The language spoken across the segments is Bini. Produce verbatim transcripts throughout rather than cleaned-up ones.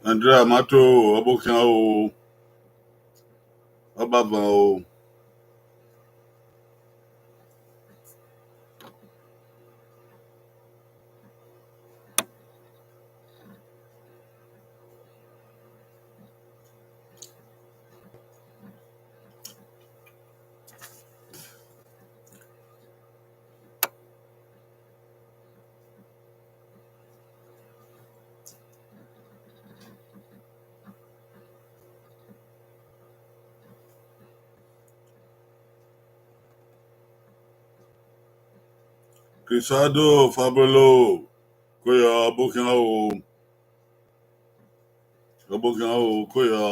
Andrea Mato, ọbokhian o, ọbavan o. Crisaldo Fabolo, koyọ, ọbokhian o, ọbokhian o, koyọ.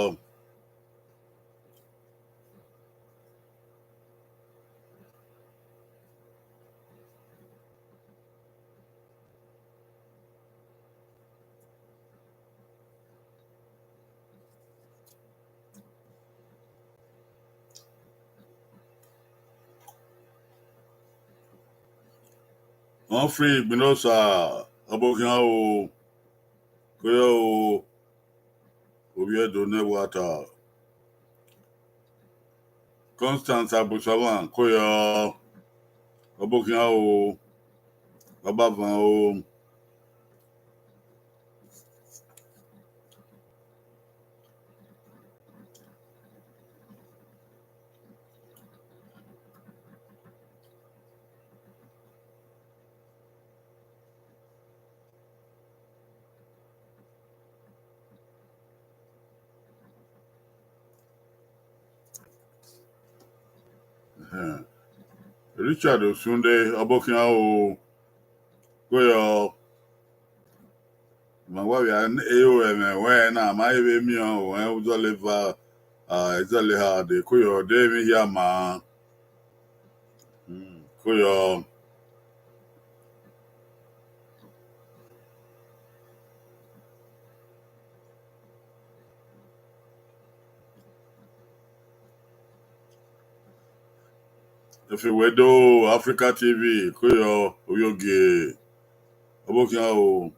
Humphrey Igbinosa, ọbokhian o, koyọ o, ovbi Ẹdo ne ẹvbo ata. Constance Agbosavan, koyọ, ọbokhian o, ọbavan o. Ẹhẹn. Richard Osunde, ọbokhian o, koyọ. Ma wa vbe aro ẹmwẹ ruẹ na, ma i vbe miẹn ọnrẹn uzọla eva, a, uzọla eha de, koyọ, de emwi hia ma. Hmm, koyọ. Efe wẹ do, Africa T V, koyọ, ovbi ogie, ọbokhian o,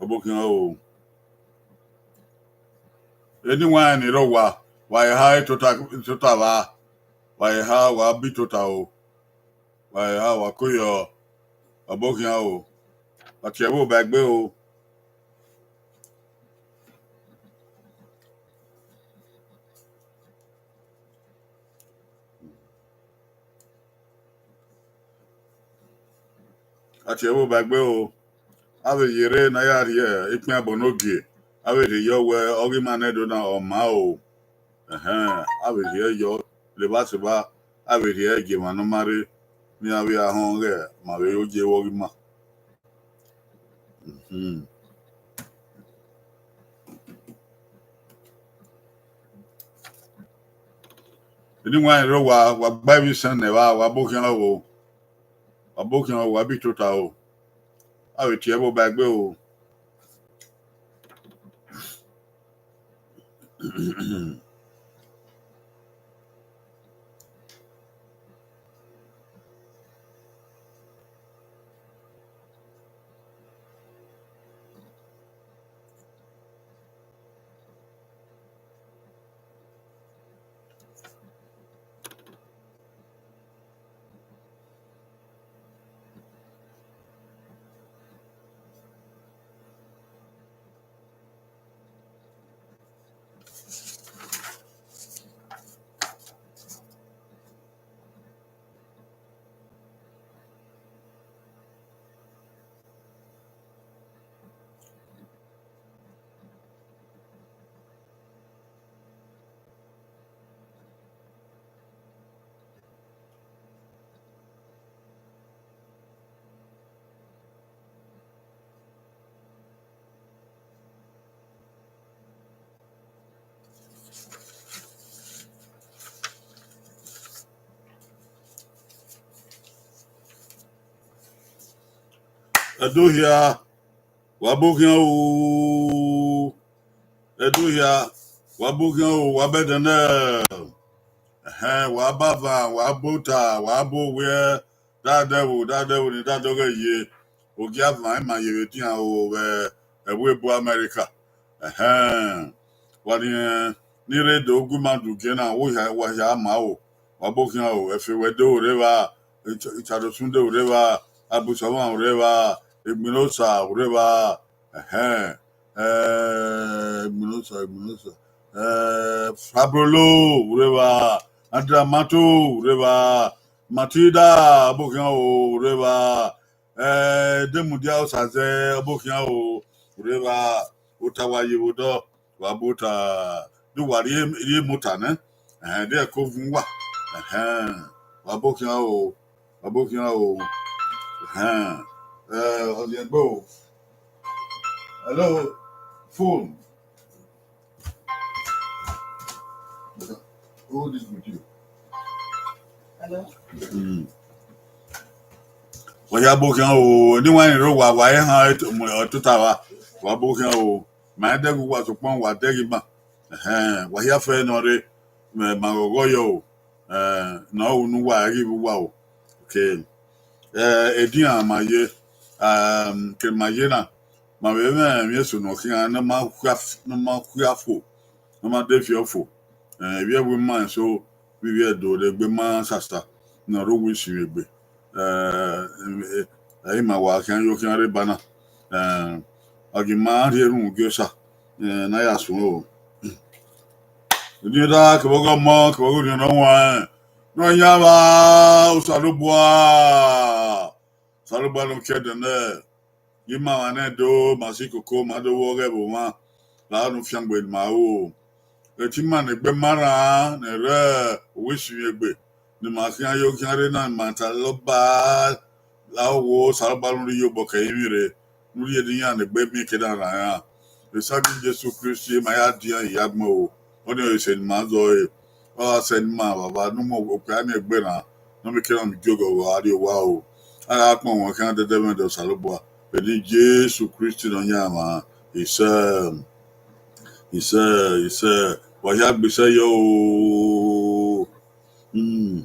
ọbokhian o. Eni wan ni rre owa, wa eha tota, tota vba, wa eha wa bi tota o, wa eha wa koyọ, ọbokhian o, wa tie ẹvbo ba egbe o. A tie ẹvbo ba egbe o. A vbe ye rre ne a ya rhie ikpian bọ ne ogie, a vbe rhie yọ wẹ ọghe ima ne Ẹdo na ọ ma o. Ẹhẹn, a vbe rhie yọ, levba sẹ evba, a vbe rhie gie emwa ne ọ ma rre, ne iran vbe ra họn ghẹ ma vbe yo ye vbe ọghe ima. Mhm. Eni wan rre owa, wa gba ivbi isẹn nẹ evba, wa bọ khian o, wa bọ khian o, wa bi tota o, a vbe tie ẹvbo ba egbe o. Ẹdo hia, wa bọ khian o. Ẹdo hia, wa bọ khian o, wa bẹdẹ nẹ. Ẹhẹn, wa bọ avan, wa bọ ota, wa bọ owiẹ, dadẹ vbo, dadẹ vbo ne dadẹ ọghẹ ye. Ogie avan ima ye vbe dian o vbe ẹvbo ebo America. Ẹhẹn. Wa ni, ni rre do gu ima du gie na, wo hia, wa hia ma o. Wa bo khian o, ẹfe wẹ do rre vba, Icha-, Ichadosun do rre vba, Abusọmwa rre vba, Egbinosa rre vba. Ẹhẹn. Eh, Egbinosa, Egbinosa. Eh, Fabrolo rre vba, Andrea Mato rre vba, Matilda, wa bo khian o, rre vba. Eh, Demudia Osazẹ, wa bo khian o, rre vba. Ota wa ye vbe odọ, wa bo ota, do wa rhie, rhie mota nẹ. Ẹhẹn, de ẹko vun uwa. Ẹhẹn, wa bo khian o, wa bo khian o. Ẹhẹn, eh, ọ diẹgbe o. Hello, phone. Hold this with you. Hello? Mm. Wa hia bo khian o, eni wa ni rre owa, wa i han ẹto-, mu ẹto ta vba, wa bo khian o. Ma i dẹghe uwa, sokpan wa dẹghe ima. Ẹhẹn, wa hia fẹ nọ rre, mẹ ma ghọghọ yọ o. Eh, ne ọ ru ne uwa ghi vbe uwa o. Okay. Eh, edian ma ye, um, ke ma ye na, ma vbe mwẹ emwi eso ne ọ khian ne ọ ma khia f-, ne ọ ma khia fo, ne ọ ma de viọ fo. Eh, ivbi ẹvbo ima eso, vbe ivbi Ẹdo rre egbe ima sasa, ne ọ rre owa isinmwi egbe. Eh, eh, eh, ima wa khian yo khian rre eba na. Eh, ọ ghi ma rhie erhunmwu gie Osa, eh, ne a ya suẹn o. Eni da kevbe ọghe ọmọ, kevbe ọghe orhiọn ne ọ huanrẹn, Nọyaẹnmwa Osanobua. Osanobua ne ọ kie ẹdẹ nẹ, ima mwa nẹ do, ma si koko, ma do vbe ọghẹ vbe omwa, la ne u fiangbe ne ima ru. Ẹtin ima ne egbe ima rran, ne rre owa isinmwi egbe, ne ima khian yo khian rre na, ma ta lọba, la wo Osanobua ne u rhie iyobọ kẹ ẹrinmwi rre, ne u rhie ne iran ne egbe miẹn ke na rran iran. Esagiẹn Jesu Kristi, ma ya dian ya agbọn o, ọnii ọre ese ne ima zọ ẹre. Ọ gha sẹ ne ima vbavba ne u mu okpia ni egbe rran, ne ọ miẹn ke na mu igiogọghọ gha rrie owa o. A gha kpọnmwẹ khian dẹdẹ mwẹ dọ Osanobua, vbe eni Jesu Kristi Nọyaẹnmwa. Isẹ, isẹ, isẹ, wa hia gbe isẹ yọ o. Hmm.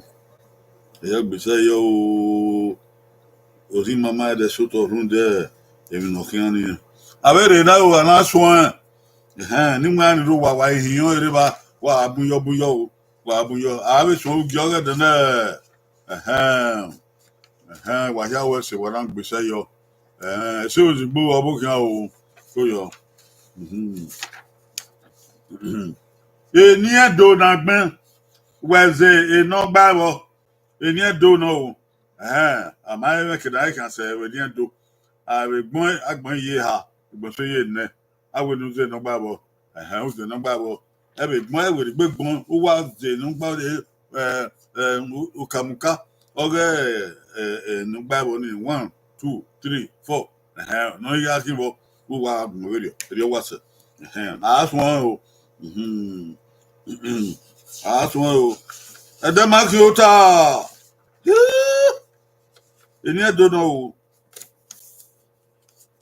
Wa hia gbe isẹ yọ o. Ozi ima ma ẹdẹ sotọ rhunmwuda emwi ne ọ khian nii. A vbe rre na, owa na suẹn. Ẹhẹn, ne ima ni rre owa, wa i hiọn rre evba, wa bun yọ, bun yọ o. Wa bun yọ. A vbe suẹn ugie ọghẹdẹ nẹ. Ẹhẹn. Ẹhẹn, wa hia wẹ ẹse, wa na gbe isẹ yọ. Ẹhẹn, ẹse ozigbo, wa bo khian o. Ko yọ. Mhm. Eni Ẹdo na gbẹn, wẹ zẹ enọ gba vbọ. Eni Ẹdo nọ o. Ẹhẹn, a ma rẹn mwẹ ke da khian sẹ vbe eni Ẹdo. A vbe gbọn, agbọn ye eha, egbọn so ye nẹ. A wẹ ne u zẹ enọ gba vbọ. Ẹhẹn, u zẹ enọ gba vbọ. Ẹ vbe gbọn, ẹ vbe rhie egbe gbọn, u wa zẹ enọ gba, eh, eh, u-, ukamuka. Ọghe, eh, eh, enọ gba vbọ ni, one, two, three, four. Ẹhẹn, ne ọ ya khin vbọ, u wa mu vberriọ, erriọ wa sẹ. Ẹhẹn, a suẹn o. Mhm. A suẹn o. Ẹdẹ ma khin ota. Eni Ẹdo nọ o.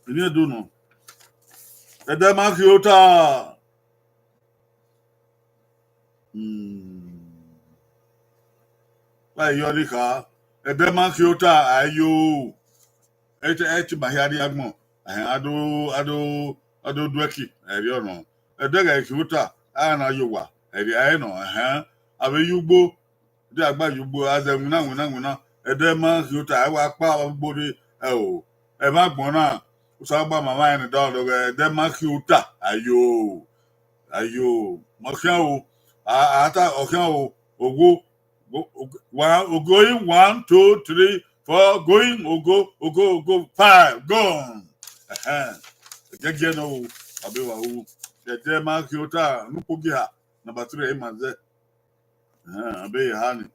Eni Ẹdo nọ. Ẹdẹ ma khin ota. Hmm. Wa yọ ni kha. Ẹdẹ ma khin ota, ayo. Ẹ te, ẹ te ma hia rrie agbọn. Ẹhẹn, a do, a do, a do du ẹki, ẹrriọ nọ. Ẹdẹ ghẹ khin ota, a na ye owa, ẹrriọ ẹre nọ, ẹhẹn. A vbe ye ugbo, de a gba ye ugbo, a zẹ winna, winna, winna. Ẹdẹ ma khin ota, ẹ wa kpa ugbo rre, ẹ o. Ẹmwẹ agbọn na, Osanobua ma mwẹ rẹn ne da ọdọ ghẹ, ẹdẹ ma khin ota, ayo, ayo, ọ khian o, a, a ta, ọ khian o, ogho, Go, go, one, going one, two, three, four, going, ogo, ogo, ogo, five, gone. Ẹhẹn. Ẹgẹgiẹ nọ o, abe wa ru. Ẹdẹ ma khin ota, ne ukpogiha, number three, ima zẹ. Ẹhẹn, abe eha ni.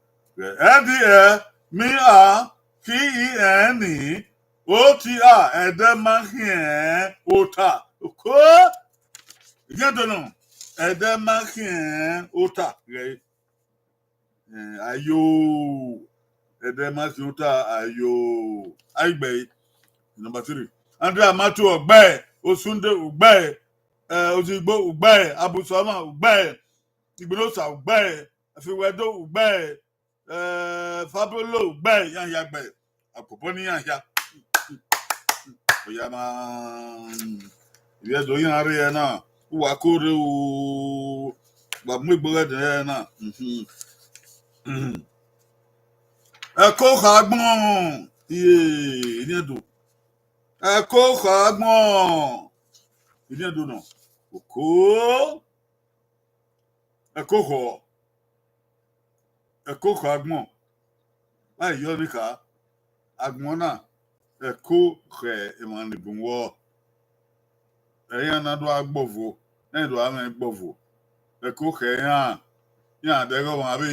Ẹ di ẹ, mi a, ki i ẹ ni, o ti a, ẹdẹ ma khin ota. Oko, ẹgẹgiẹ nọ, ẹdẹ ma khin ota. Ghẹ Eh, ayo, ẹdẹ ma khin ota, ayo. Aigbe, number three. Andrea Mato, ugbẹe. Osunde, ugbẹe. Eh, Ozigbo, ugbẹe. Abusọmwa, ugbẹe. Igbinosa, ugbẹe. Afiwẹdo, ugbẹe. Eh, Fabolo, ugbẹe. Iran hia gbe. Akpọpọ ne iran hia. Oya ma. Ivbi Ẹdo iran rre ẹre na, uwa ko rre o, wa mu egbe ghẹ dẹ ẹre na. Mhm. Ẹko kha agbọn, iye, eni Ẹdo. Ẹko kha agbọn, eni Ẹdo nọ. Oko. Ẹko khọ, ẹko khọ agbọn. A i yọ ni kha, agbọn na, ẹko khẹ emwa ni bun vbọ. Ẹ iran na do gha gbọvo, ẹ i do gha mwẹ gbọvo. Ẹko khẹ iran, iran dẹghe ọmwa vbe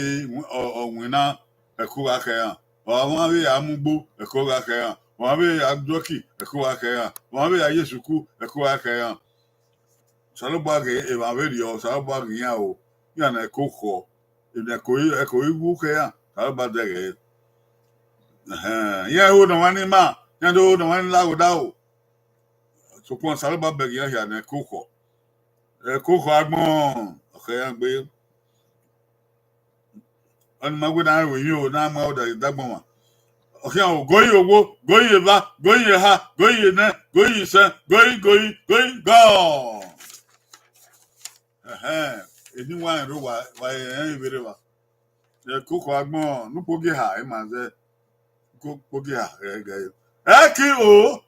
ọ winna, ẹko gha khẹ iran. Ọmwa vbe a mu ugbo, ẹko gha khẹ iran. Ọmwa vbe a duẹki, ẹko gha khẹ iran. Ọmwa vbe a ye esuku, ẹko gha khẹ iran. Osanobua ghe emwa vberriọ, Osanobua ghe iran o, iran ne ẹko khọ, emwi ne ẹko i, ẹko i wu khẹ iran, Osanobua dẹghe. Ẹhẹn, iran ho ne ọmwa ni ma, iran do ho ne ọmwa ni la ghodaro. Sokpan Osanobua bẹghe iran hia ne ẹko khọ. Ẹko khọ agbọn, ọ khẹ iran gbe. Ọni ma wẹ ne a ru emwi o, ne a ma ọdọ dagbọn mwa. Ọ khian o, goi ye owo, goi ye eva, goi ye eha, goi ye enẹ, goi ye isẹn, goi, goi, goi, gọ. Ẹhẹn, eni wa rẹn rre, wa, wa rẹn vberriọ evba. Ẹko khọ agbọn, ne ukpogiẹ ha, ima zẹ. Ukpogiẹ ha, ghẹ, ghẹ. Ẹki o,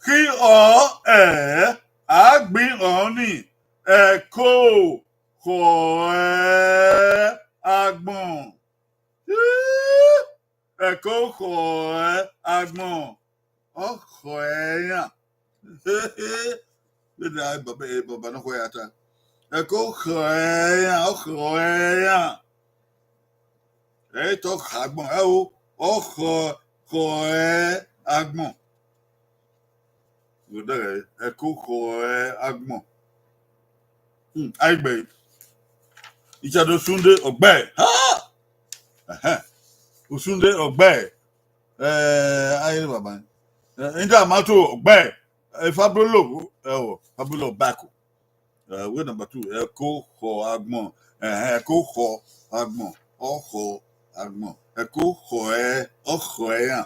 khi ọ, ẹ, a gbin ọnii, ẹko khọ ẹ agbọn. Ẹko khọ ẹ agbọn. Ọ khọ ẹ iran. Vbene a baba, baba ne ọ khọ ya ta. Ẹko khọ ẹ iran, ọ khọ ẹ iran. Ẹ i te ọ khọ agbọn, ẹ o, ọ khọ, khọ ẹ agbọn. Vbe odẹ ghẹ, ẹko khọ ẹ agbọn. Hmm, a i gbe. Ichado Sunday Ọgbẹe. Ha! Ẹhẹn. Usunde Ọgbẹe. Eh, a i re baba. Eh, Inda Mato Ọgbẹe. Eh, Fabulous, eh, o, Fabulous Bako. Eh, we number two, ẹko khọ agbọn. Eh, ẹko khọ agbọn. Ọ khọ agbọn. Ẹko khọ ẹ, ọ khọ ẹ iran.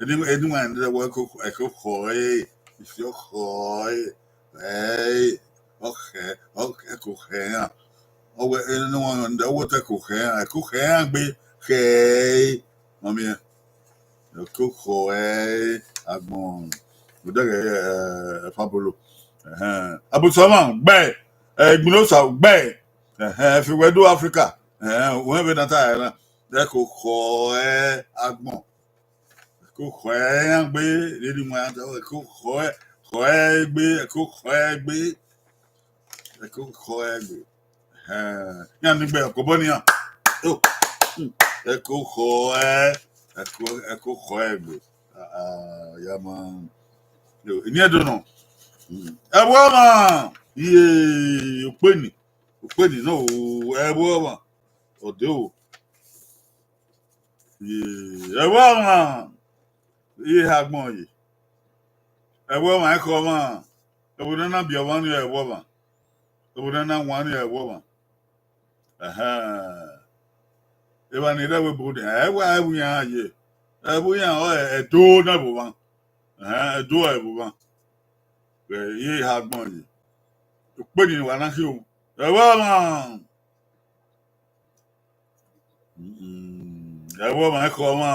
Eni, eni wa ni wẹ ẹko, ẹko khọ ẹ, isi ọ khọ ẹ, ẹ, ọ khẹ, ọ khẹ, ẹko khẹ iran. Ọ wẹ, eni wa ni wẹ ẹko khẹ iran, ẹko khẹ iran gbe, khẹ ẹ, ọ miẹn. Ẹko khọ ẹ agbọn. Odẹghẹ, eh, Fabolo. Ẹhẹn. Abusọmọ, gbe, eh, Igbinosa, gbe. Ẹhẹn, fi wẹ do Africa. Ẹhẹn, wẹ vbe na ta ẹre na. Ẹko khọ ẹ agbọn. Ẹko khọ ẹ iran gbe, rhirhi mu iran ta, ẹko khọ ẹ, khọ ẹ gbe, ẹko khọ ẹ gbe. Ẹko khọ ẹ gbe. Ẹhẹn, iran ni gbe ẹko bọ nian. Oh, hmm, ẹko khọ ẹ, ẹko, ẹko khọ ẹ gbe. Ah, ah, ya ma. Yo, ini ẹdo nọ. Hmm. Ẹvbo ọmwa, iye, okpeni, okpeni nọ, o, ẹvbo ọmwa. Ọdẹ o. Ye, ẹvbo ọmwa, iye ha agbọn ye. Ẹvbo ọmwa, ẹko ọmwa, ẹvbo ne a na biẹ ọmwa ni ẹvbo ọmwa. Ẹvbo ne a na wan ni ẹvbo ọmwa. Ẹhẹn. Evba ni rre ẹvbo ebo ni, ẹvbo, ẹvbo iran ye. Ẹvbo iran ọ, ẹdo ne ẹvbo ọmwa. Ẹhẹn, ẹdo ẹvbo ọmwa. Ẹ, iye ha agbọn ye. Okpeni wa na khin o. Ẹvbo ọmwa. Mm, ẹvbo ọmwa, ẹko ọmwa,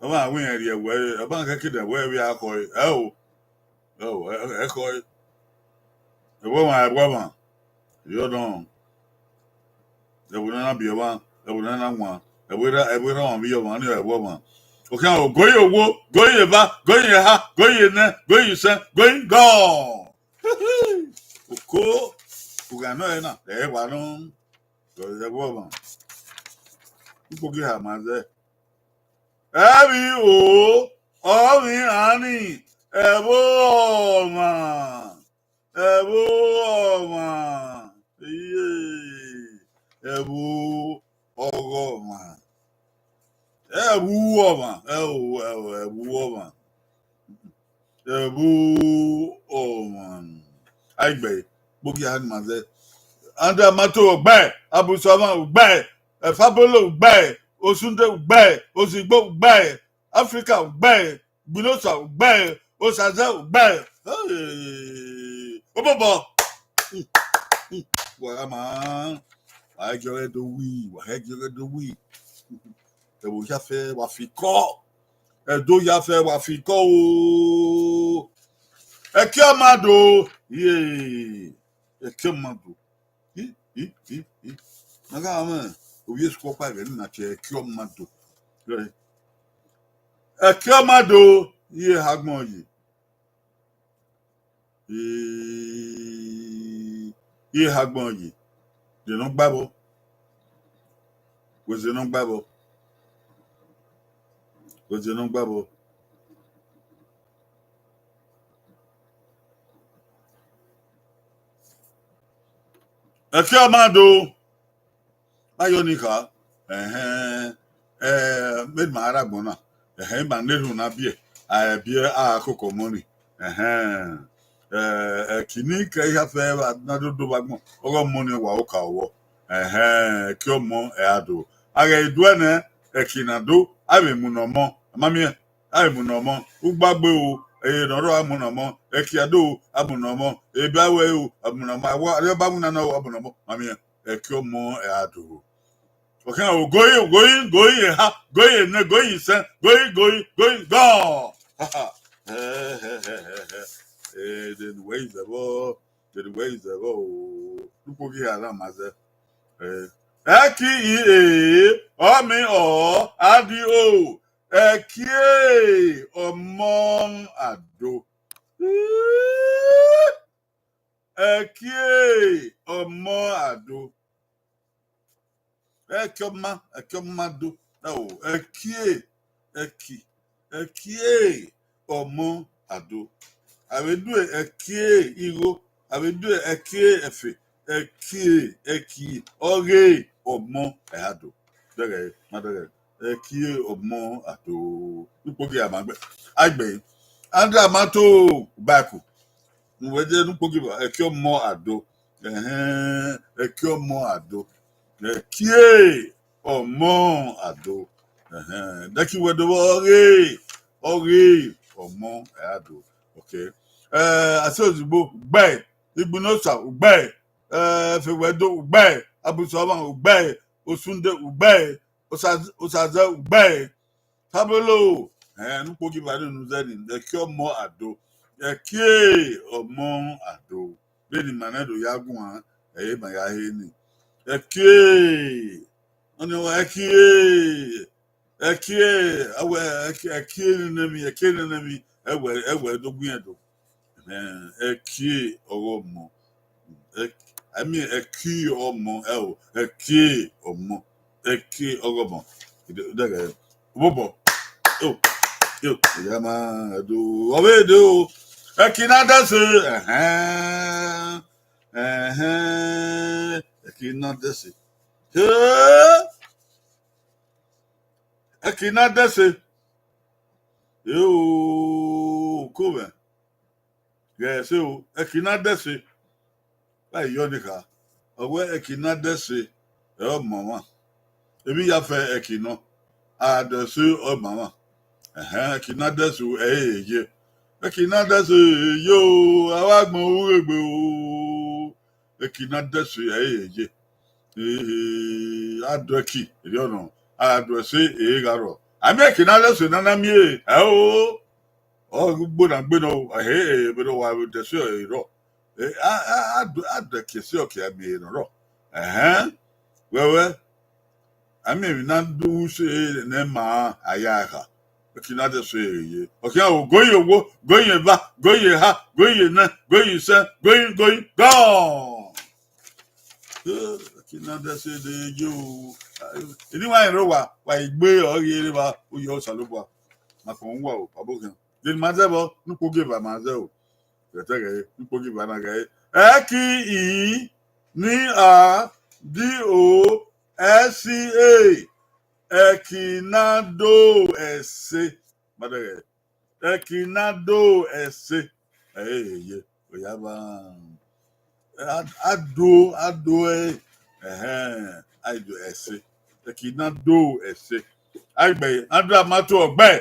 ọmwa wẹ irẹn rhie ẹvbo ẹre, ọmwa khẹke ne ẹvbo ẹre vbe a khọe, ẹ o, ẹ o, ẹ, ẹ, ẹ khọe. Ẹvbo ọmwa, ẹvbo ọmwa, yọ nọ. Ẹvbo ne a na biẹ ọmwa, ẹvbo ne a na wan, ẹvbo erha, ẹvbo erha ọmwa vbe iye ọmwa, ọnii ẹvbo ọmwa. Okhian o, goi ye owo, goi ye eva, goi ye eha, goi ye enẹ, goi ye isẹn, goi gọ. Oko, u gha nọ ẹre na, ẹ wa nọ. Ẹvbo ọmwa. Ukpogiẹ ha ma zẹ. Ẹvbo o, ọ vbe iran ni, ẹvbo ọmwa. Ẹvbo ọmwa. Iye. Ẹvbo ọghọ ọmwa. Ẹvbo ọmwa. Ẹ o, ẹ o, ẹvbo ọmwa. Ẹvbo ọmwa. Aigbe, kpogiẹ ha ni ma zẹ. Andamato ọgbae, Abusama ọgbae, Efabolo ọgbae, Osunde ọgbae, Ozigbo ọgbae, Africa ọgbae, Gbinosa ọgbae, Osaze ọgbae. Hey! Obọbọ. Wa gha ma, wa ghẹ gie ọghẹ do wi, wa ghẹ gie ọghẹ do wi. Ẹvbo hia fẹ wa fi kọ. Ẹdo hia fẹ wa fi kọ o. Ẹkiọma do. Ye. Ẹkiọma do. I, i, i, i. Na gha mwẹ ovbi esukọ ọkpa ẹghẹ ne na tie Ẹkiọma do. Ẹkiọma do. Ye ha agbọn ye. Ee, ye ha agbọn ye. Zẹ ne ọ gba vbọ. Wẹ zẹ ne ọ gba vbọ. Wẹ zẹ ne ọ gba vbọ. Ẹkiọma do. Vbe ayọ ni kha, ẹhẹn, eh, vbene ima rre agbọn na, ẹhẹn, ima ne erhunmwu na biẹ, a biẹ a koko ọmọ ni, ẹhẹn, eh, ẹki ni kẹ hia fẹ vbe na do do vbe agbọn, ọghe ọmọ ni wa oka ọvbọ, ẹhẹn, ẹki ọmọ ẹ a do. A ghẹ duẹ nẹ, ẹki na do, a vbe mu ne ọmọ, a ma miẹn, a vbe mu ne ọmọ, ugbagbe o, eye ne ọ rrọọ a mu ne ọmọ, ẹki a do, a mu ne ọmọ, ebe a wẹ o, a mu ne ọmọ, arhiọba winna nọ, a mu ne ọmọ, ma miẹn. Ẹki ọmọ ẹ a do. Ọ khian o, goi, goi, goi eha, goi enẹ, goi isẹn, goi, goi, goi gọn. Eh, de ne uwẹ i zẹ vbọ, de ne uwẹ i zẹ vbọ o. Ukpo ghi ha na ma zẹ. Eh, ẹki i e, ọ mi ọ, a di o. Ẹki e, ọmọ Ado. Ẹki e, ọmọ Ado. Ẹki ọma, ẹki ọma do. Ẹo, ẹki e, ẹki, ẹki e, ọmọ Ado. A vbe do ẹki e igho, a vhe do ẹki e ẹfe, ẹki e, ẹki e, ọghe ọmọ ẹ a do. Dẹghẹ, ma dẹghẹ, ẹki e ọmọ Ado. Ukpo ghi a ma gbe, a gbe, a da ma to baku. Ne uwẹ de ne ukpo ghi ba, ẹki ọmọ Ado. Ẹhẹn, ẹki ọmọ Ado. Ẹki e ọmọ Ado. Ẹhẹn, dẹki wẹ do vbọ ọghe, ọghe ọmọ ẹ a do. Okay. Eh, Aso Ozugbo, ugbẹe. Igbinosa, ugbẹe. Eh, Efewẹdo, ugbẹe. Abusuọmwa, ugbẹe. Osunde, ugbẹe. Osa-, Osazẹ, ugbẹe. Tabolo, eh, ne ukpo ghi ba nunu zẹ ni, ẹki ọmọ Ado. Ẹki e ọmọ Ado. Vbene ima nẹ do ya guan, ẹ i re ma ya he ni. Ẹki e, ọni ọ, ẹki e, ẹki e, a wẹ, ẹki, ẹki e nene emwi, ẹki e nene emwi, ẹ wẹ, ẹ wẹ do gbe irẹn do. Ẹhẹn, ẹki e ọghe ọmọ. Ẹk-, I mean, ẹki ọmọ, ẹ o, ẹki e ọmọ, ẹki e ọghe ọmọ. Dẹghẹ, obọbọ. Yo, yo, ya ma do, ọ vbe do. Ẹki na dẹse, ẹhẹn, ẹhẹn, ẹki na dẹse. He, ẹki na dẹse. Yo, ko vẹ. Ghẹ ẹse o, ẹki na dẹse. Vbe a yọ ni kha, ọ wẹ ẹki na dẹse, ẹ ọmọ mwa. Emwi ya fẹ ẹki nọ, a dẹse ọmọ mwa. Ẹhẹn, ẹki na dẹse ẹ i re ye. Ẹki na dẹse ye o, a wa gbọn ughe gbe o. Ẹki na dẹse ẹ i re ye. Ehe, a do ẹki, erriọ nọ, a do ẹse, e gha rrọọ. A miẹn ẹki na dẹse ne a na miẹn, ẹ o. Ọ ghi gbe na gbe nọ o, ehe, vbene ọ wa vbe dẹse ọre rrọọ. Eh, a, a, a do, a do ẹki ẹse ọ ke a miẹn ne ọ rrọọ. Ẹhẹn, wẹwẹ, a miẹn emwi na do use ne ma a ya kha. Ẹki na dẹse ye. Ọ khian o, goi ye owo, goi ye eva, goi ye eha, goi ye enẹ, goi ye isẹn, goi, goi, gọn. Eh, ẹki na dẹse de ye o. Eni wa rẹn rre owa, wa i gbe ọre rre evba, u yọ Osanobua. Ma kọn uwa o, babo khian. De ne ima zẹ vbọ, ne ukpo ghi eva ma zẹ o. Ghẹtẹghẹ, ne ukpo ghi eva na ghẹ. Ẹki i, ni a, di o, ẹsi e. Ẹki na do ẹse. Ma dẹghẹ. Ẹki na do ẹse. Ẹ i re ye, ọ ya vba. A, a do, a do ẹre. Ẹhẹn, a i do ẹse. Ẹki na do ẹse. A i gbe, a do amato ọgbẹe.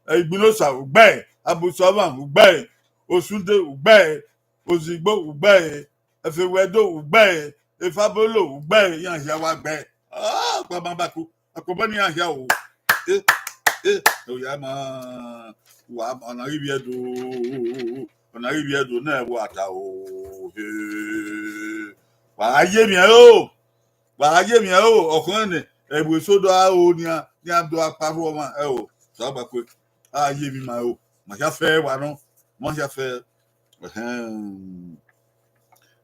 Igbinosa ugbẹe, Abusuọmwa ugbẹe, Osunde ugbẹe, Ozigbo ugbẹe, Ẹfẹwẹdo ugbẹe, Efabolo ugbẹe, iran hia wa gbẹe. Ah, ọkpa ma baku, akpọbọ ne iran hia o. Eh, eh, oya ma, wa, ọna ghi vbiẹ do, ọna ghi vbiẹ do, nẹ vbe a ta o. Eh, wa ye miẹn o. Wa ye miẹn o, ọkhọn nẹ, ẹvbo eso do a ro nian, nian do a kpa rhuọ ọmwa, ẹ o, Osanobua kue, a ye emwi ma o, ma hia fẹ wa nọ, ma hia fẹ. Ẹhẹn.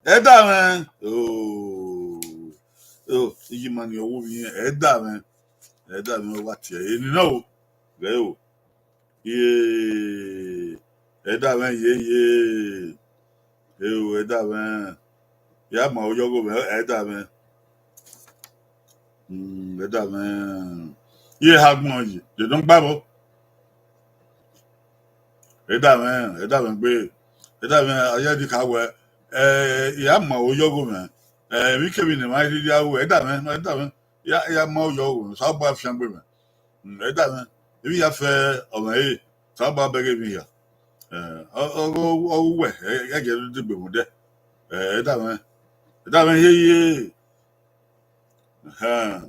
Ẹdamwẹ, o, o, iye ima ni ọ wo vbe irẹn, ẹdamwẹ, ẹdamwẹ wa tie eni na o, ghẹ o. Ye, ẹdamwẹ ye, ye. Eo, ẹdamwẹ. Ya ma oyọgho mwẹ, ẹdamwẹ. Mm, ẹdamwẹ. Ye ha gbọn ye, de nọ gba vbọ. Ẹdamwẹ, ẹdamwẹ gbe. Ẹdamwẹ, a ya di ka wẹ, ẹ, ya ma oyọgho mwẹ. Ẹ, emwi kemwi ne ma rhirhi aro, ẹdamwẹ, ẹdamwẹ. Ya, ya ma oyọgho mwẹ, Osanobua fiangbe mwẹ. Mm, ẹdamwẹ, emwi ya fẹ ọmwa ẹre, Osanobua bẹghe emwi hia. Ẹ, ọ, ọ, ọ, ọ wẹ, ẹ, ẹ gie ne u degbe mu dẹ. Ẹ, ẹdamwẹ, ẹdamwẹ ye ye. Ẹhẹn.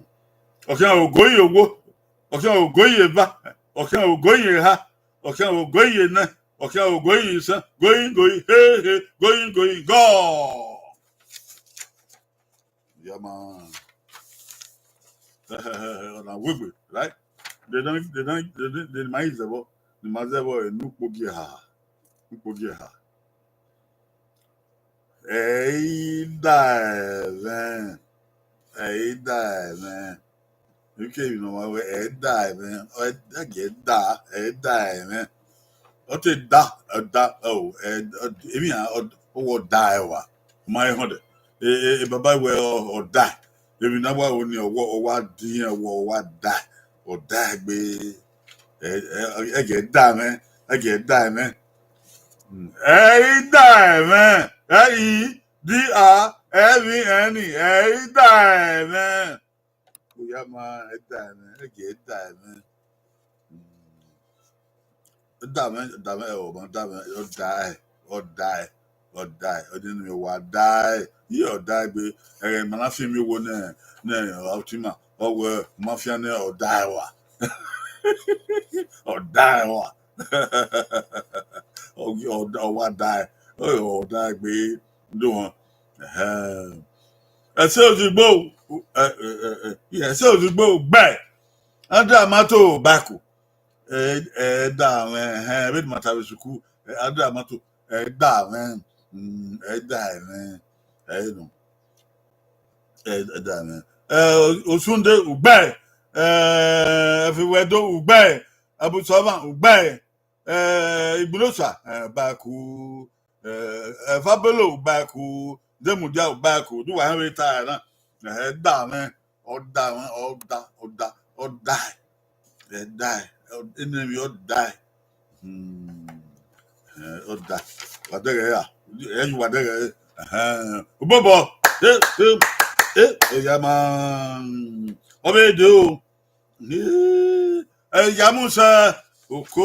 Ọ khian ogo ye owo, ọ khian ogo ye eva, ọ khian ogo ye eha, ọ khian ogo ye enẹ, ọ khian ogo ye isẹn, going, going, he, he, going, going, gone. Ya ma. Ọna wegbe, right? They don't, they don't, they don't, they might use the word, they might say, "Well, nukpo gie ha, nukpo gie ha." Ẹ i da ẹmwẹ, ẹ i da ẹmwẹ. Ike emwi ne ọ ma wẹ, ẹ i da ẹmwẹ, ọ, ẹ gie da, ẹ i da ẹmwẹ. Ọ te da, ọ da, ọ, ẹ, ọ, emwi hia, ọ, ọ wẹ ọ da ẹre wa. Ọ ma he họn dẹ. E, e, e baba wẹ ọ, ọ da. Emwi ne a wa ru ni, ọ wa, ọ wa diẹn, ọ wa, ọ wa da, ọ da egbe. Ẹ, ẹ, ẹ gie da ẹmwẹ, ẹ gie da ẹmwẹ. Mm, ẹ i da ẹmwẹ, ẹ i di a, ẹ vbi ẹn ni, ẹ i da ẹmwẹ. Oya ma, ẹ da ẹmwẹ, ẹ gie da ẹmwẹ. Mm. Da mwẹ, da mwẹ, ọ ma da mwẹ, ọ da ẹ, ọ da ẹ, ọ da ẹ, ọ de ne wa da ẹ, iye ọ da ẹ gbe, ẹghẹ ma na fian emwi wo nẹ, nẹ Ultima, ọ wẹ ma fian nẹ ọ da ẹ wa. Ọ da ẹ wa. Ọ, ọ, ọ wa da ẹ, ọ, ọ da ẹ gbe, do wọn. Ẹhẹn. Ẹse ozigbo, ẹ, ẹ, ẹ, ẹ, ẹse ozigbo gbẹ, Andrew Amato Baku. Ẹ, ẹ da mwẹ, ẹhẹn, vbene ma ta vbe sukuru, ẹ, Andrew Amato, ẹ da mwẹ, mm, ẹ da mwẹ, ẹ nọ, ẹ, ẹ da mwẹ. Ẹ, Osunde ugbẹ, ẹ, Ẹfẹwẹdo ugbẹ, Abusọmwa ugbẹ, ẹ, Igbunosa, ẹ, Baku, ẹ, Ẹfabolo Baku, Demudia Baku, do wa rẹn vbe ta ẹre na, ẹ da mwẹ, ọ da mwẹ, ọ da, ọ da, ọ da, ẹ da, ẹ, ene emwi ọ da. Hmm. Ẹ, ọ da. Wa dẹghẹ ra, ẹ yu wa dẹghẹ. Ẹhẹn. Obọbọ, e, e, e, oya ma, ọ vbe de o. Ẹ, ẹ ya mu sẹ, oko.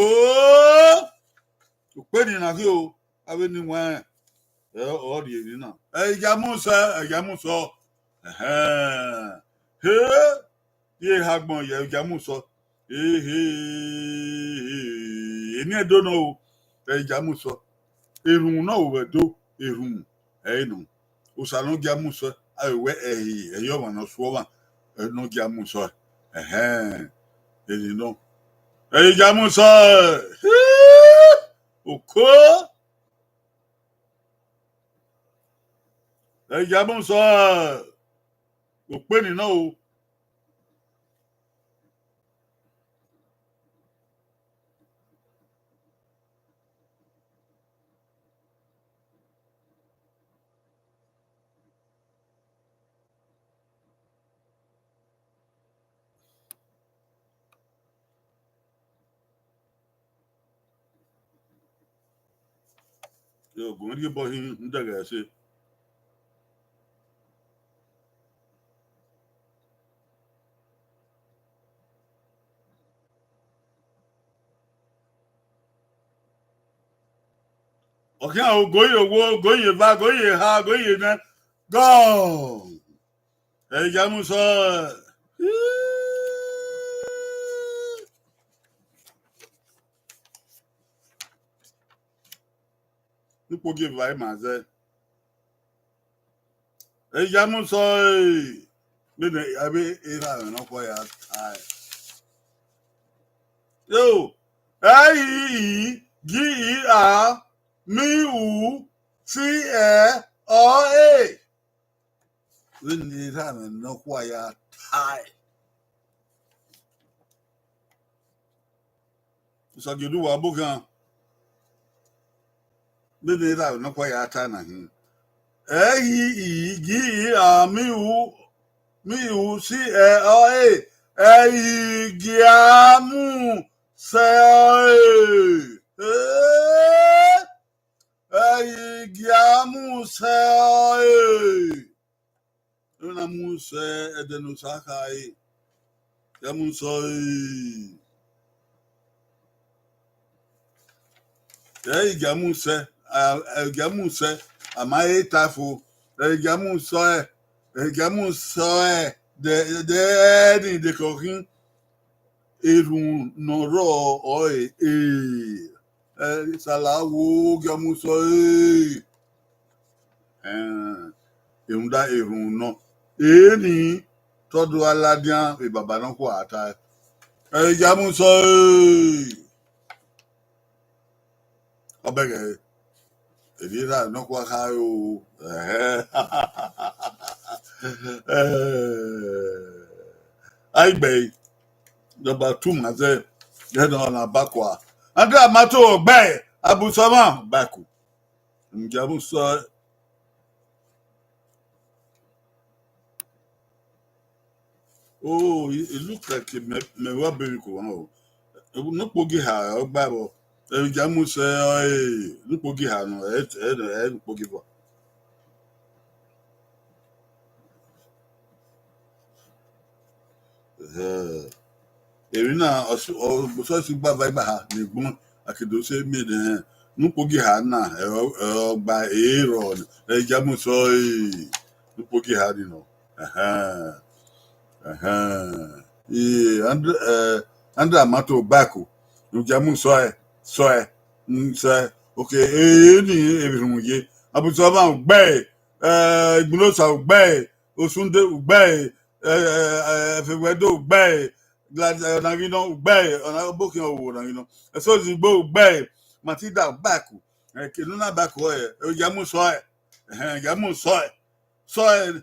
Ukpe ni na khin o, avbe ni wẹn, ẹ, ọ rhie emwi na. Ẹ, ya mu sẹ, ẹ, ya mu sọ. Ẹhẹn. He, ye ha gbọn ye, ya mu sọ. Ehe, eni Ẹdo nọ o, ẹ, ya mu sọ. Erhunmwu nọ o vbe Ẹdo, erhunmwu, ẹ i nọ. Osa ne ọ gia mu sẹ, a vbe wẹ ẹhi, ẹhi ọmwa ne ọ su ọmwa, ẹ, ne ọ gia mu sẹ. Ẹhẹn, eni nọ. Ẹ, ya mu sẹ, oko. Ẹ, ya mu sẹ, okpe ni nọ o. Yo, gu mwẹ rhie obọ hin, n dẹghẹ ẹse. Ọ khian ogo ye owo, ogo ye eva, ogo ye eha, ogo ye nẹ. Gọ. Ẹ i ya mu sọ. Ukpogieva ima zẹ. Ẹ i ya mu sọ, e, vbene avbe erha mwẹ nọkhua ya tae. Yo, ẹ i, i, gi, i, a, mi, u, si, ẹ, ọ, e. Vbene erha mwẹ nọkhua ya tae. Osagiẹdu wa bọ khian. Vbene erha mwẹ nọkhua ya tae na hin. Ẹ i, i, gi, i, a, mi, u, mi, u, si, ẹ, ọ, e. Ẹ i gia mu sẹ ọe. E. Ẹ i gia mu sẹ ọe. Ẹ na mu sẹ ẹdẹ ne Osa khare. Gia mu sẹ ọe. Ẹ i gia mu sẹ, a, ẹ i gia mu sẹ, a ma he ta fo. Ẹ i gia mu sẹ ọe. Ẹ i gia mu sẹ ọe. Dẹ, dẹ, ẹdin dekọ khin. Erhunmwu ne ọ rrọọ ọre, e, ẹ, sala wo gia mu sẹ ọe, e. Ẹn, rhunmwuda erhunmwu nọ. Eni te ọ do gha ladian vbe baba nọkhua tae. Ẹ i gia mu sẹ ọe, e. Ọ bẹghe, erha nọkhua khare o. Ẹhẹ. A i gbe ẹre, number two ma zẹ, then ọ na ba kua. Andrea Mato, ọ gbe ẹre, Abu Salama, back. Njẹ Abu Sa-, Oh, it, it look like mẹ, mẹ wa beri ko wan o. Nukpogiha ọ gba vbọ. Ẹ i gia mu sẹ ọe, nukpogiha nọ, ẹ, ẹ, ẹ nukpogiha. Ẹhẹ. Emwi na, ọ s-, ọ, ọ sẹ gba va igba ha, ne egbọn, a ke do sẹ miẹn nẹ, nukpogiha na, ẹ, ọ, ẹ, ọ gba ero, ẹ i gia mu sẹ ọe, nukpogiha ni nọ. Ẹhẹn. Ẹhẹn. I, Andre, ẹ, Andre Amato Obako, u gia mu sẹ ọe, sẹ ọe, mm, sẹ ọe. Okay, e, e ni erhunmwu ye. Abu Salama u gbe ẹre, ẹ, Igbunosa u gbe ẹre, Osunde u gbe ẹre, ẹ, ẹ, ẹ, Ẹfẹwẹdo u gbe ẹre, Glad-, ẹ, ọna ghi nọ u gbe ẹre, ọna Obokhian Owo ọna ghi nọ. Ẹsozigbo u gbe ẹre, Matilda u gba ẹko, ẹ, ke ne u na ba ẹko ẹre, ẹ, ya mu sẹ ọe, ẹhẹn, ya mu sẹ ọe, sẹ ọe,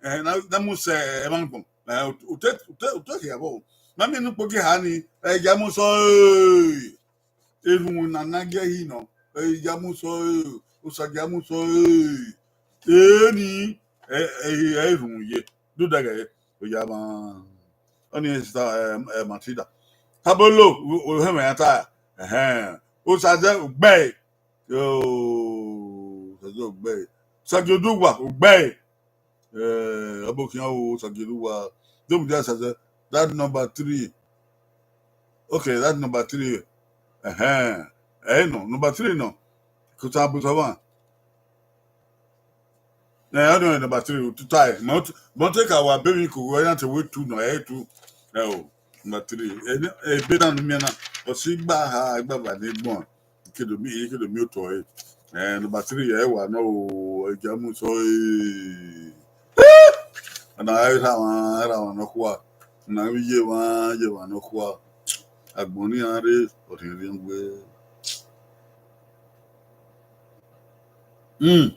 ẹ, na, na mu sẹ ẹmwẹ agbọn, ẹ, u te, u te, u te khian vbọ. Ma miẹn nukpogiha ni, ẹ, ya mu sẹ ọe. Erhunmwu ne a na gie ẹre nọ, ẹ, ya mu sẹ ọe, Osa gia mu sẹ ọe, eni, ẹ, ẹ, ẹ, erhunmwu ye, do dẹghẹ, oya ma, ọni sister, ẹ, ẹ, Matilda. Tabolo, o, o, hẹmwẹ ya ta, ẹhẹn, Osa zẹ u gbe ẹre, yo, Osa zẹ u gbe ẹre, Osa gia oduwa u gbe ẹre. Eh, Obokhian Owo, Osa gia oduwa. Don't be that, that number three. Okay, that number three. Ẹhẹn. Ẹ nọ, number three nọ. Kota Abu Salama. Ẹ, I don't know number three, to tie. Mount, Mount Eka wa baby ko, wa yan te we two nọ, ẹ two. Ẹ o, number three. Ẹ, ebe na nu miẹn na. Ọ si gba ha, gba ba ne gbọn. Ikedomi, Ikedomi otọ ẹre. Eh, number three, ẹ wa nọ o, ẹ gia mu sẹ ọe. Ana ra mwa, ra mwa nọkhua. Na vbe ye mwa, ye mwa nọkhua. Agbọn ne iran rre, ọ rhiẹnrhiẹn wẹ. Hmm.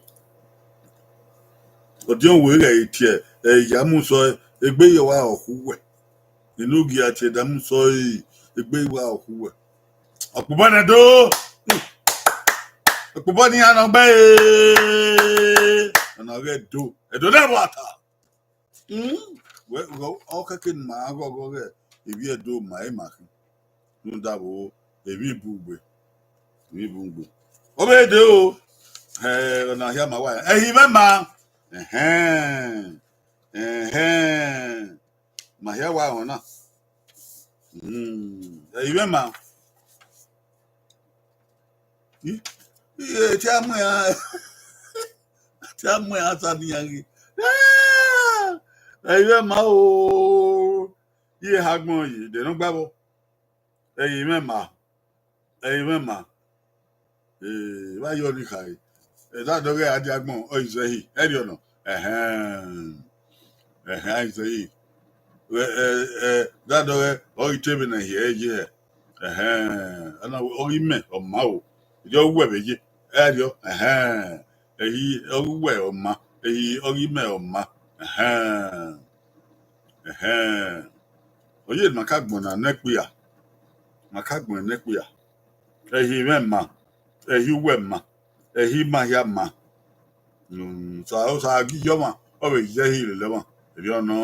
Ọdiọn wẹ ghẹ i tie, ẹ, ya mu sẹ ọe, egbe ye wa ọ khu wẹ. Enogie a tie da mu sẹ ọe, egbe wa ọ khu wẹ. Ọkpobọ nẹ do. Ọkpobọ ne iran nọ gbe ẹre. Ọna ọghe Ẹdo. Ẹdo ne ẹvbo ata. Hmm? Wẹ, wẹ, ọ kẹkẹ ne ima ghọghọ ghẹ, evbi Ẹdo ma, ima khin. Rhunmwuda vbo, evbi bun gbe. Evbi bun gbe. Ọ vbe de o. Ẹ, ọna hia ma wa. Ẹ i mwẹ ma. Ẹhẹn. Ẹhẹn. Ma hia wa rẹn ọna. Hmm. Ẹ i mwẹ ma. Ih, Iye, te a mu iran, te a mu iran asa ne iran ghi. Ah! Ẹ i mwẹ ma o. Iye ha agbọn yi, de ne ọ gba vbọ. Ẹ i mwẹ ma. Ẹ i mwẹ ma. Eh, vbe a yọ ni khare. Ẹ da dọghe a dia agbọn, ọ i zẹ hi. Ẹ rriọ nọ. Ẹhẹn. Ẹhẹn, a i zẹ hi. Ẹ, ẹ, ẹ, da dọghe, ọ i te vbe ne ọ hiẹ ye hẹ. Ẹhẹn. Ọ na, ọ ghi mẹ, ọ ma o. Erriọ uwẹ vbe ye. Ẹ rriọ. Ẹhẹn. Ẹ i, ọ ghi uwẹ, ọ ma. Ẹ i, ọ ghi mẹ, ọ ma. Ẹhẹn. Ẹhẹn. Ọ ye ma ka gbọn na ne ẹkpia. Ma ka gbọn ne ẹkpia. Ẹ i mwẹ ma. Ẹ i uwẹ ma. Ẹ i ma hia ma. Mm, sa, sa ghi yọ ma. Ọ vbe zẹ hi lele ma. Erriọ nọ.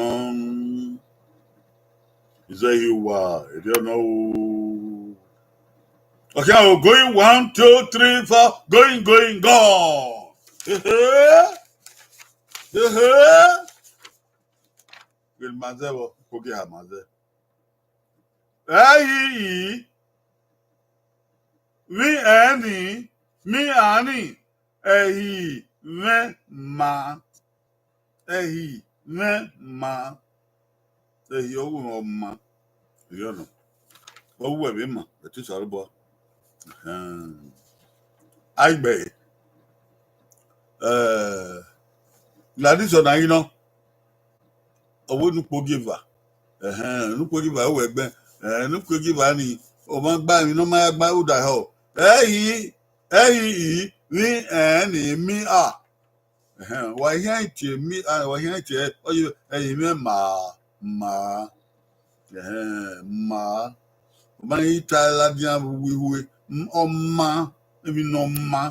Zẹ hi wa. Erriọ nọ o. Okay, I'm going one, two, three, four, going, going, go. Ehe. Ehe. Ghe ne ma zẹ vbọ, kogie ha ma zẹ. Ẹ i, i, vbi ẹn ni, mi ani, ẹ i mwẹ ma. Ẹ i mwẹ ma. Ẹ i ọ wu ọ ma. Erriọ nọ. Ọ wu ẹvbo ma, ẹtin Osanobua. Ẹhẹn. Aigbe. Eh, Gladys Ọnaghinọ. Ọ wẹ ne ukpogieva. Ẹhẹn, ne ukpogieva wẹ ẹgbẹe. Eh, ne ukpogieva ni, ọ ma gba emwi ne ọ ma ya gba uda hẹ. Ẹ i, ẹ i, i, vbi ẹn ni, mi a. Ẹhẹn, wa hian tie mi, a, wa hian tie, ọ ye, ẹ i mwẹ ma, ma. Ẹhẹn, ma. Ọ ma i ta ladian vbe uwu ihue, m-, ọ ma, emwi ne ọ ma.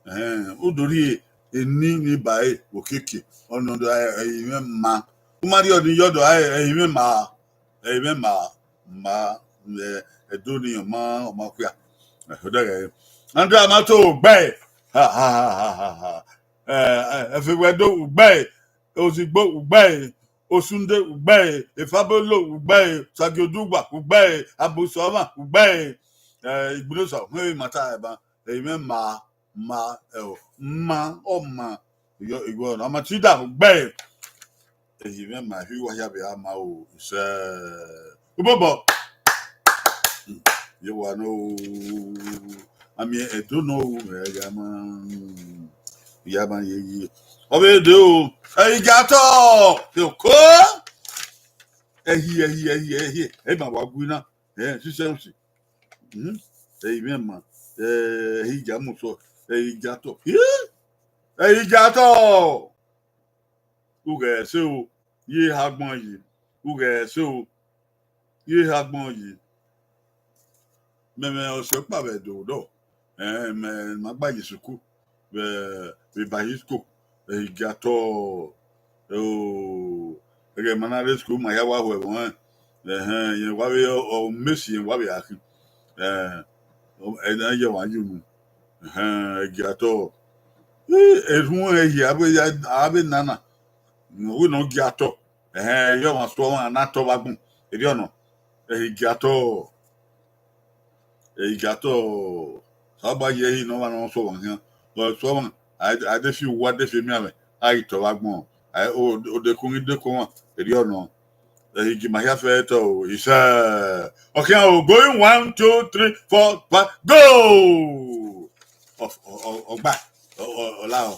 Ẹhẹn, u do rhie eni ni ba ẹre vbe okiekie, ọ nọ do, ẹ, ẹ i mwẹ ma. U ma rhie ọni yọ do, ẹ, ẹ i mwẹ ma. Ẹ i mwẹ ma, ma, ẹ, Ẹdo ni ọ ma, ọ ma khuia. Ẹ, ọ dẹghẹ. Andra ma to gbe. Ha, ha, ha, ha, ha, ha. Ẹ, ẹ, Ẹfe wẹ do gbe. Ozigbo ugbẹe, Osunde ugbẹe, Efabolo ugbẹe, Sagioduwa ugbẹe, Abusọmwa ugbẹe, eh, Igbunosa, hẹn emwi ma ta ẹban, ẹ i mwẹ ma, ma, ẹ o, ma, ọ ma, iyọ, iwọ na, Matida ugbẹe, ẹ i mwẹ ma, fi wa hia vbe a ma o, isẹ. Ubọbọ. Ye wa no. Ami Ẹdo no, ẹ ya ma, ya ma ye ye. Ọ vbe de o, ẹ i ga tọ, oko. Ẹ hi, ẹ hi, ẹ hi, ẹ hi, ẹ ma wa gu na. Ẹ, sisẹ usi. Mhm. Ẹ i mwẹ ma, ẹ, ẹ i ja mu sọ, ẹ i ja tọ. Ẹ i ja tọ. Ughẹ ẹse o, ye ha agbọn yi. Ughẹ ẹse o, ye ha agbọn yi. Mẹ, mẹ ọse ọkpa vbe Ẹdo dọ. Ẹ, mẹ ma gba ye sukuu vbe, vbe Bahisco, ẹ i gia tọ, o, ẹghẹ ma na rre school ma ya wa hu ẹvbo ẹn. Ẹhẹn, irẹn wa vbe, ọ, Messi irẹn wa vbe gha khin. Ẹ, ẹ na ye ọmwa ye unu. Ẹhẹn, ẹ gia tọ. Ẹ, erhunmwu ẹre hia avbe ya, avbe nana. Wẹ ne ọ gia tọ. Ẹhẹn, ẹ i re ọmwa sẹ ọmwa na tọ vbe agbọn. Erriọ nọ, ẹ i gia tọ. Ẹ i gia tọ. Osanobua ye ẹre ne ọmwa ne ọ sẹ ọmwa khian. Ọ sẹ ọmwa, a, a de fi uwu, a de fi emianmwẹ, a ghi tọ vbe agbọn. A, o, o dekun ghi dekun ọmwa, erriọ nọ. Ẹ i gie ima hia fẹ tọ o, isẹ. Ọ khian o, going one, two, three, four, five, go! Ọ, ọ, ọ, ọ gba, ọ, ọ, ọ la o.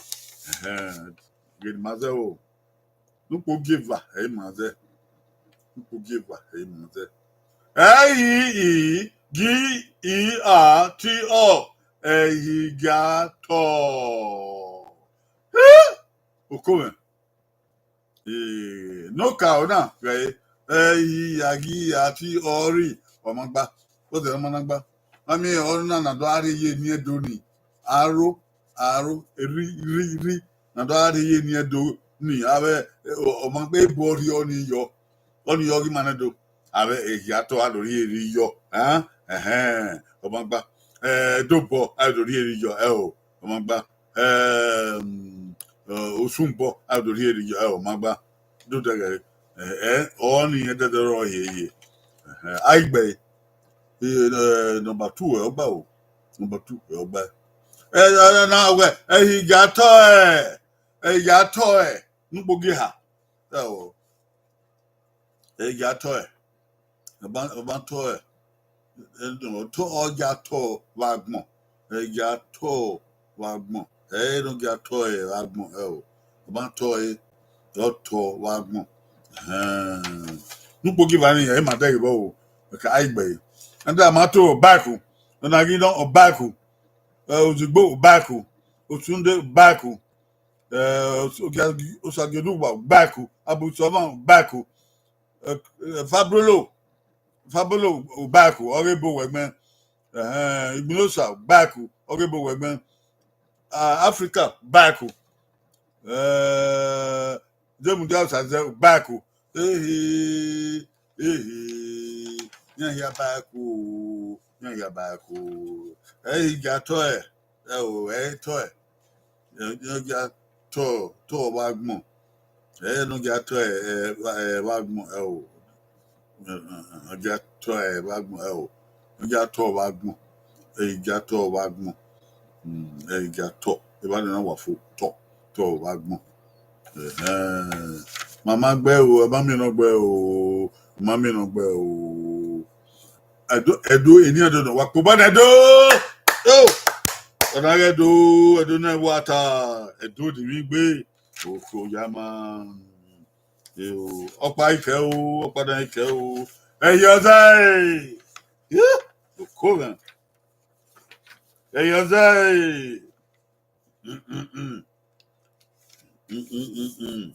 Ẹhẹn, ghe ne ima zẹ o. Ne ukpogieva, ẹ i ma zẹ. Ne ukpogieva, ẹ i ma zẹ. Ẹ i, i, gi, i, a, ti, ọ, ẹ i gia tọ. Hẹ! Oko mwẹ. Ee, ne okaro na, ghẹ, ẹ i, a, gi, a, ti, ọ, ri, ọ ma gba. Ọ zẹ ne ọ ma na gba. Ami ọna na do gha rhie ye eni Ẹdo ni. Aro, aro, ri, ri, ri. Na do gha rhie ye eni Ẹdo ni. Avbe, ọ, ọ ma gbe ebo rhie ọni yọ. Ọni yọ ghi ma nẹ do. Avbe ehia tọ a do rhie ri yọ. Ẹn? Ẹhẹn, ọ ma gba. Ẹ, Ẹdo obọ a do rhie ri yọ. Ẹ o, ọ ma gba. Ẹm, ẹ, Osun obọ a do rhie ri yọ. Ẹ o, ọ ma gba. Do dẹghẹ. Ẹ, ẹ, ọni ẹdẹdẹ rọ ye ye. Ẹhẹn, a i gbe. Ẹ, ẹ, number two, ẹ, ọ gba o. Number two, ẹ, ọ gba. Ẹ, ẹ, na wẹ, ẹ i ya tọ ẹ, ẹ i ya tọ ẹ, ne ukpogieva. Ẹo, ẹ i ya tọ ẹ, ẹ ma, ẹ ma tọ ẹ, ẹ, ọ tọ, ọ ya tọ vbe agbọn, ẹ ya tọ vbe agbọn, ẹ i re ne ọ ya tọ ẹ vbe agbọn, ẹo, ẹ ma tọ ẹ, ọ tọ vbe agbọn. Ẹhẹn. Ne ukpogieva ni, ẹ ma dẹghe vbọ o, ẹ ka gbe ẹre. Ẹdẹ a ma to ọbaku, ọ na ghi nọ ọbaku, ẹ, Ozugbo ọbaku, Osunde ọbaku, ẹ, Osa-, Osagiodugba ọbaku, Abusọmọ ọbaku, ẹ, ẹ, Fabrolo, Fabrolo ọbaku, ọ ghe ebo wẹ gbẹn. Ẹhẹn, Igbinosa ọbaku, ọ ghe ebo wẹ gbẹn. Ah, Africa ọbaku. Eh, James Jones Azẹ ọbaku. Ehe, ehe, iran hia ọbaku, iran hia ọbaku. Ẹ i ya tọ ẹ, ẹo, ẹ i tọ ẹ. Ẹ, ẹ, ya tọ, tọ vbe agbọn. Ẹ, ne ọ ya tọ ẹ, ẹ, vbe agbọn, ẹo. Ẹ, ẹ, ẹ, ọ ya tọ ẹ vbe agbọn, ẹo. Ọ ya tọ vbe agbọn. Ẹ, ya tọ vbe agbọn. Mm, ẹ, ya tọ. Evba nọ na wa fo, tọ, tọ vbe agbọn. Ẹhẹn. Ma ma gbe o, ẹ ma miẹn ne ọ gbe o, ma miẹn ne ọ gbe o. Ẹdo, Ẹdo, eni Ẹdo nọ wa kpoba na Ẹdo. Oh! Ọna ghe Ẹdo, Ẹdo na wa ta, Ẹdo di vbe gbe. Oko ya ma. Eo, ọkpa ikẹ o, ọkpa na ikẹ o. Ẹyọzẹ. Yeah! Oko ghẹ. Ẹyọzẹ. Mm, mm, mm. Mm, mm, mm, mm.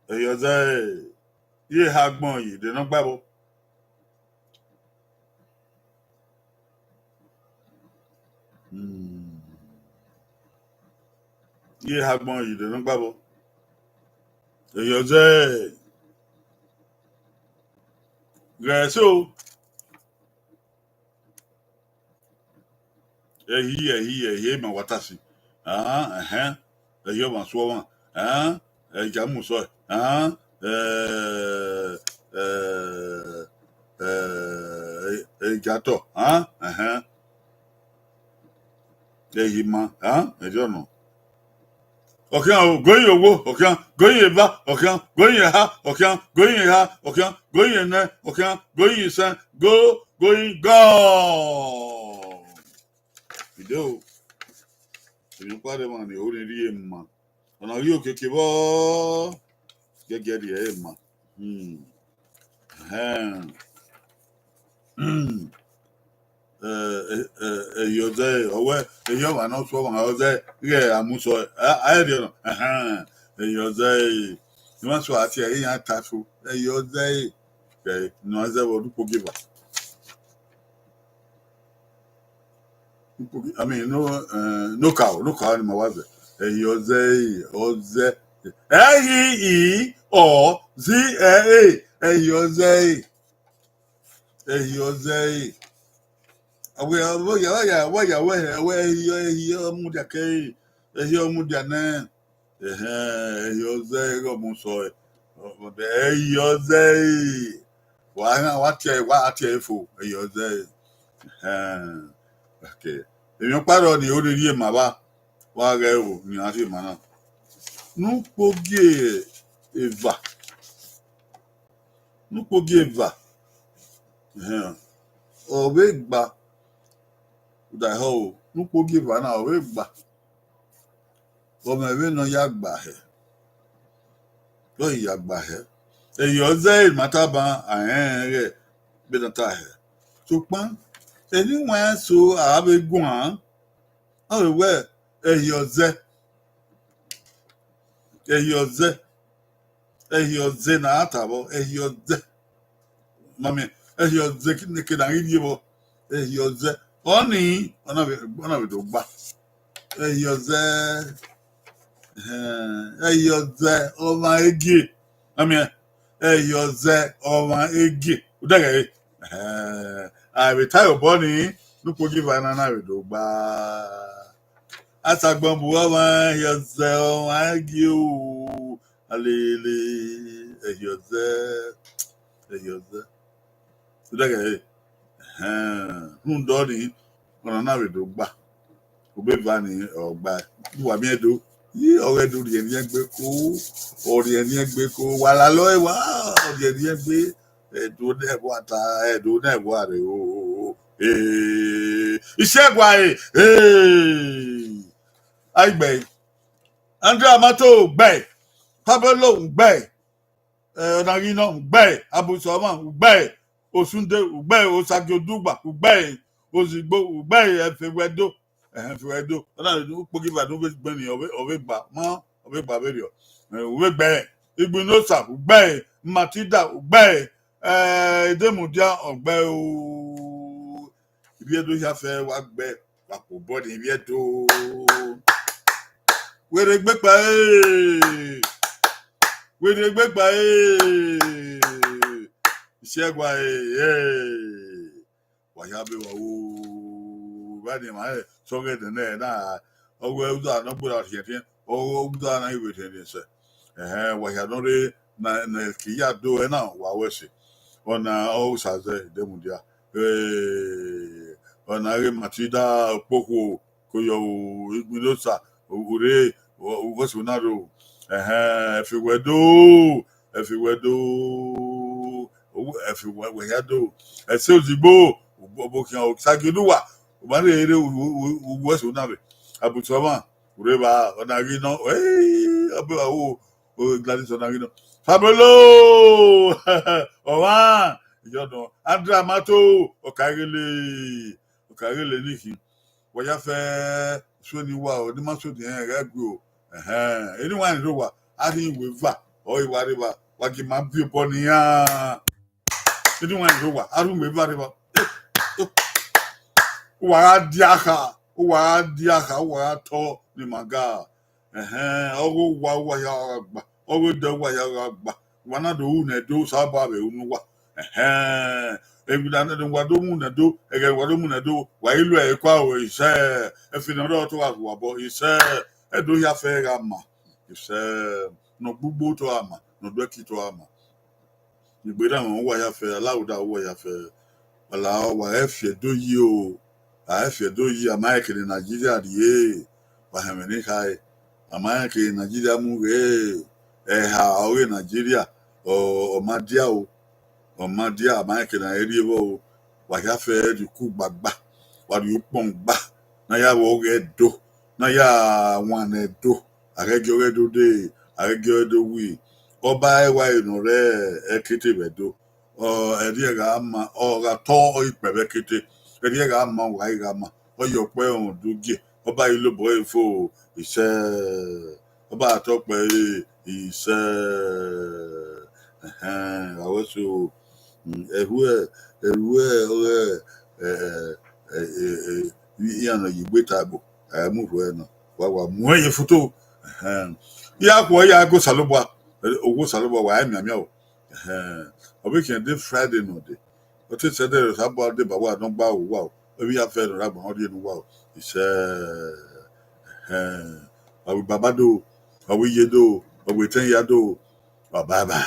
Ẹyọzẹ, iye eha agbọn yi de ne ọ gba vbọ. Hmm. Iye eha agbọn yi de ne ọ gba vbọ. Ẹyọzẹ, ghẹ so. Ẹhi, ẹhi, ẹhi, ma wa ta si. Ah, ẹhẹn. Ẹhi ọmwa su ọmwa. Ah, ẹja mu sọ. Ah, eh, eh, eh, ẹja tọ. Ah, ẹhẹn. Ẹhi ma. Ah, ẹjọ nọ. Ọkhian o, goyin owo, ọkhian, goyin eva, ọkhian, goyin eha, ọkhian, goyin eha, ọkhian, goyin enẹ, ọkhian, goyin isẹn, go, goyin gọ. Video. Emwi ọkpa rre emwa ni, o ni rhie ma. Ọna ghi okiekie vbọ, gẹgẹ rhie ma. Hmm. Ẹhẹn. Hmm. Eh, eh, eh, Ẹyọzẹ, ọ wẹ, ehi ọmwa ne ọ su ọmwa Ẹyọzẹ, ighẹ a mu sọ, a, a i rhie nọ. Ẹhẹn. Ẹyọzẹ, I ma so a tie ẹre, iran ta so, Ẹyọzẹ, ẹ, ne ọ zẹ vbe ọdukpogieva. I mean, no, eh, no ka o, no ka o ni ma wa zẹ. Ẹhi ọzẹ, ọzẹ. Ẹ i, i, ọ, zi, ẹ, e. Ẹhi ọzẹ. Ẹhi ọzẹ. Avbe ya, avbe ya, avbe ya, avbe ya, avbe ẹhi, ẹhi ọ mudia kẹ, ẹhi ọ mudia nẹ. Ẹhẹn, ẹhi ọzẹ ighẹ ọ mu sọ ẹ. Ẹhi ọzẹ, wa, wa tie, wa tie fo, ẹhi ọzẹ. Ẹhẹn, okay. Emwi ọkpa rrọọ ni, o rhie ma vba, wa ghẹ ro ne iran rhie ma na. Ne ukpogie eva, ne ukpogie eva, ẹhẹn, ọ vbe gba, udaehọ o, ne ukpogie eva na, ọ vbe gba. Ọmọ vbene ọ ya gba hẹ, ọ ya gba hẹ. Ẹhi ọzẹ ma tama a rẹnrẹn ighẹ vbene ọ ta hẹ. Sokpan, eni wan so a vbe guan, ọ vbe wẹ ẹhi ọzẹ, ẹhi ọzẹ, ẹhi ọzẹ ne a ta vbọ, ẹhi ọzẹ. Ma miẹn, ẹhi ọzẹ ne ke na ghi rhie vbọ, ẹhi ọzẹ. Ọnii, ọ na vbe, ọ na vbe do gba. Ẹhi ọzẹ, ẹhẹn, ẹhi ọzẹ, ọmwa egie. Ma miẹn, ẹhi ọzẹ, ọmwa egie. Udaghẹ, ẹhẹn, a vbe ta ẹre obọ nii, ne ukpogie eva na na vbe do gba. Asagbọn bu ọmwa, ẹhi ọzẹ, ọmwa egie o. Alele, ẹhi ọzẹ, ẹhi ọzẹ. Udaghẹ, Ẹhẹn, rhunmwuda ọnii, ọna na vbe do gba. Obọ eva ni ọ gba, wa miẹn do. Yi, ọ ghẹ do rhiẹnrhiẹn gbe ko, ọ rhiẹnrhiẹn gbe ko, wa lalọ ẹre wa, ọ rhiẹnrhiẹn gbe. Ẹdo ne ẹvbo ta, ẹdo ne ẹvbo rre o. Ee, Isẹgua e, ee. Aigbe, Andrea Mato, ugbẹe. Pablo, ugbẹe. Eh, Ọnaghinọ, ugbẹe. Abusọmwa, ugbẹe. Osunde, ugbẹe. Osagiodugba, ugbẹe. Ozigbo, ugbẹe. Ẹfewẹdo, ẹhẹn, Ẹfewẹdo. Ọna ukpogi va do vbe gbẹn ni, ọ vbe, ọ vbe gba, ma, ọ vhe gba vberriọ. Eh, u vbe gbe, Igbinosa, ugbẹe. Matilda, ugbẹe. Eh, Edemudia, ugbẹe o. Ivbi Ẹdo hia fẹ wa gbe, wa kpo obọ ni Ivbi Ẹdo. Werriegbe kpa e, werriegbe kpa e, Isẹgua e, e. Wa hia be wa wo, vbene ima rẹn sẹ ọghe ẹdẹnẹrẹ na, ọ wẹ uda ne ọ gberra rhiẹnrhiẹn, ọ wẹ uda na i vbe rhiẹnrhiẹn sẹ. Ẹhẹn, wa hia nọ rre na, ne ke ya do ẹre na, wa wẹ ẹse. Ọna ọ Osaze Edemudia, eh, ọna ghe Matilda Okpokhuo, Koyọ o, Igbinosa, u rre, u wẹ ẹse na rre o. Ẹhẹn, Ẹfewẹdo, Ẹfewẹdo, Ẹfewẹdo, Ẹse Ozigbo, Obokhian, Osagiodugba, u ma rre, u wẹ ẹse na rre. Abusọmwa, u rre evba, Ọnaghinọ, eh, ọ be wa wo, o Gladys Ọnaghinọ. Fabolo, ọmwa, iyọdọn, Andrea Mato, Ọkaigele, Ọkaigele ni khin. Wa ya fẹ suẹn ni wa o, ne ima suẹn ni rẹn ghẹ gue o. Ẹhẹn, eni wa rẹn rre owa, a rhie iweva, ọ i wa rre evba, wa gie ima viọ obọ ne iran. Eni wa rẹn rre owa, a rhie iweva rre evba. Uwa gha dia kha, uwa gha dia kha, uwa gha tọ ne ima ga. Ẹhẹn, ọghe owa, uwa hia gha gba, ọghe ẹdẹ, uwa hia gha gba. Wa na do ru ne Ẹdo, Osanobua vbe ru ne uwa. Ẹhẹn, emwi na ne wa do mu ne Ẹdo, ẹghẹ ne wa do mu ne Ẹdo, wa i lu ẹre kua o, isẹ, ẹfe ne ọ rrọọ te ọ gha gu uwa obọ, isẹ, Ẹdo hia fẹ gha ma, isẹ, ne ọ gbe ugbo te ọ gha ma, ne ọ do ẹki te ọ gha ma. Egbe na mwẹ uwa hia fẹ, alauda uwa hia fẹ. Wala, wa ghẹ fi Ẹdo yi o, a ghẹ fi Ẹdo yi, a ma rẹn ke ne Nigeria rrie, wa họn ẹmwẹ ne I kha ẹe. A ma rẹn ke ne Nigeria mu ghe, ẹha ọghe Nigeria, ọ, ọ ma dia o, ọ ma dia, a ma rẹn ke ne a rrie vbọ o. Wa hia fẹ rhie uku gbagba, wa rhie ukpọn gba, ne a ya vbe ọghe Ẹdo, ne a ya wan ne Ẹdo, a ghẹ gie ọghe Ẹdo dee, a ghẹ gie ọghe Ẹdo wi. Ọba ẹwae nọ rre ẹkete vbe Ẹdo, ọ, ẹrriẹ gha ma, ọ gha tọ, ọ i kpẹ vbe ẹkete, ẹrriẹ gha ma, ọ gha i gha ma, ọ ye ọkpẹ rẹn do gie, ọba i lobọ ẹre fo, isẹ, ọba tọ kpẹ ẹre, isẹ, ẹhẹn, a wẹ so, mm, ẹrhuẹ, ẹrhuẹ ọghe, ẹ, ẹ, ẹ, ẹ, iran nọ ye egbe ta ẹbo, ẹ mu rhuẹ nọ, wa, wa mu ẹn ye foto, ẹhẹn, ya khuẹ ya go Osanobua, ẹ, ogho Osanobua wa mianmian o, ẹhẹn, ọ vbe khian de Friday nọ dee, ọ te Saturday Osanobua deba uwa ne ọ gba uwa o, emwi ya fẹ ne ọ rre agbọn ne ọ rhie ne uwa o, isẹ, ẹhẹn, wa wi baba do, wa wi iye do, wa wi etẹn hia do, wa bye bye.